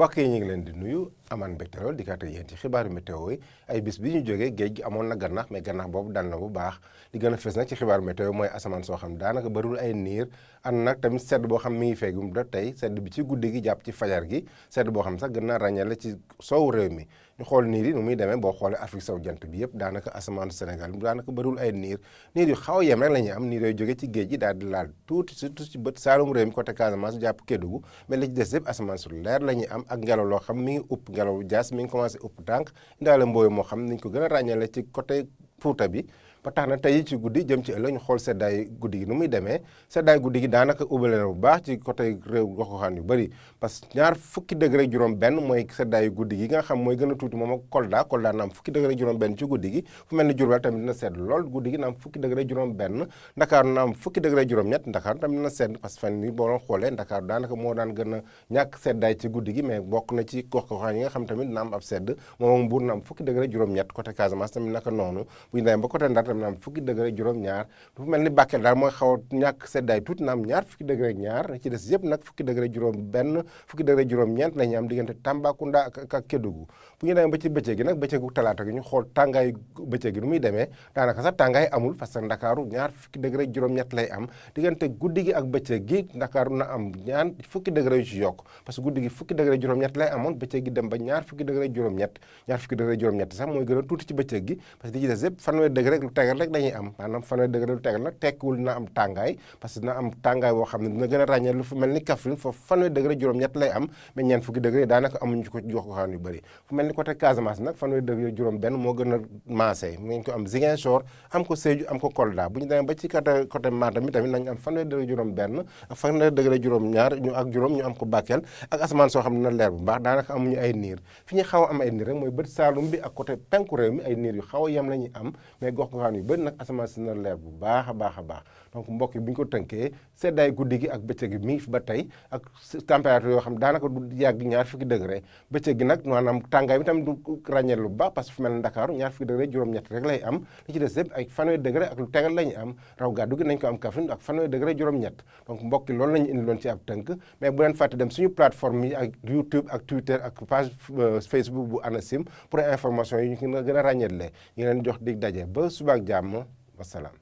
mbokk yi ñu ngi leen di nuyu amaan mbégte lool di kaat yéen ci xibaaru météo yi ay bis bi ñu jógee géej gi amoon na gannax mais gannax boobu dal na bu baax li gën a fës nag ci xibaaru météo mooy asamaan soo xam daanaka bariwul ay niir ànd nag tamit sedd boo xam mi ngi feegum da tey sedd bi ci guddi gi jàpp ci fajar gi sedd boo xam sax gën naa ràññale ci soowu réew mi ñu xool niir yi nu muy demee boo xoolee Afrique sowu jant bi yëpp daanaka asamaanu Sénégal daanaka bariwul ay niir yu xaw a yem rek la ñuy am niir yooyu jóge ci géej gi daal di laal tuuti surtout ci bët saalum réew mi côté Casamance jàpp Kédougou mais li ci des yëpp asamaan su leer la ñuy am ak ngelaw loo xam mi ngi upp ngelaw jaas mi ngi commencé upp tànk indaale mbooy moo xam niñ ko gën a ràññale ci côté Fuuta bi ba tax na tey ci guddi jëm ci ëllëg ñu xool seddaay guddi gi nu muy demee seddaay guddi gi daanaka ubbale na bu baax ci côté réew goxuxaan yu bëri parce que ñaar fukki degré juróom benn mooy seddaayu guddi gi nga xam mooy gën a tuuti moom ak Kolda na am fukki degré juróom benn ci guddi gi fu mel ni Diourbel tamit dina sedd lool guddi gi na am fukki degré juróom benn Ndakaaru na am fukki degré juróom ñett Ndakaaru tamit dina sedd parce que fan ni boo doon xoolee Ndakaaru daanaka moo daan gën a ñàkk seddaay ci guddi gi mais bokk na ci goxuxaan yi nga xam tamit na am ab sedd moom ak Mbuur na am fukki degré juróom ñett côté Casamance tamit naka noonu bu ñu demee ba côté Ndar tamit na am fukki degré juróom-ñaar dafa mel ni Bakel daal mooy xaw a ñàkk seddaay tuuti na am ñaar fukki degré ñaar ci des yëpp nag fukki degré juróom benn fukki degré juróom-ñeent la ñu am diggante Tambacounda ak Kédougou bu ñu demee ba ci bëccëg gi nag bëccëgu talaata gi ñu xool tàngaay bëccëg gi nu muy demee daanaka sax tàngaay amul parce que Ndakaaru ñaar fukki degré juróom-ñett lay am diggante guddi gi ak bëccëg gi Ndakaaru na am ñaar fukki degré yu ci yokk parce que guddi gi fukki degré juróom-ñett lay amoon bëccëg gi dem ba ñaar fukki degré juróom-ñett ñaar fukki degré juróom-ñett sax mooy gën a tuuti ci bëccëg gi parce que di ci des yëpp fanweeri degré lu tegal rek dañuy am maanaam fanweeri degré lu tegal nag tekkiwul dina am tàngaay parce que dina am tàngaay boo xam ne dina gën a ràññee lu fu mel ni Kaffrine foofu fanweeri degré juróom-ñett lay am mais ñeent fukki degré daanaka amuñu ko jox ko xam yu bëri fu mel ni côté Casamance nag fanweeri degré juróom benn moo gën a maasee nañ ko am Ziguinchor am ko Sédhiou am ko Kolda bu ñu demee ba ci côté Matam mi tamit nañ am fanweeri degré juróom benn ak fanweeri degré juróom ñaar ñu am ko Bakel ak asamaan soo xam ne dina leer bu baax daanaka amuñu ay niir fi ñu xaw a am ay niir rek mooy bët saalum bi ak côté penku réew mi ay niir yu xaw a yem la ñuy am mais gox goxaan yu bëri nag asamaan si dina leer bu baax a baax donc mbokk yi bu ñu ko tënkee seddaay guddi gi ak bëccëg gi mi ngi fi ba tey ak température yoo xam daanaka du yàgg ñaar fukki degré bëccëg gi nag maanaam tàngaay bi tamit du ràññeel lu baax parce que fu mel ne Ndakaaru ñaar fukki degré juróom-ñett rek lay am li ci des yëpp ay fanweeri degré ak lu tegal la ñu am raw gàddu gi nañ ko am Kaffrine ak fanweeri degré juróom-ñett donc mbokk yi loolu la ñu indiloon ci ab tënk mais bu leen fàtte dem suñu plateforme yi ak YouTube ak Twitter ak page Facebook bu ANACIM pour information yi ñu gën a ràññeetle ñu leen jox dig daje ba suba ak jàmm wasalaam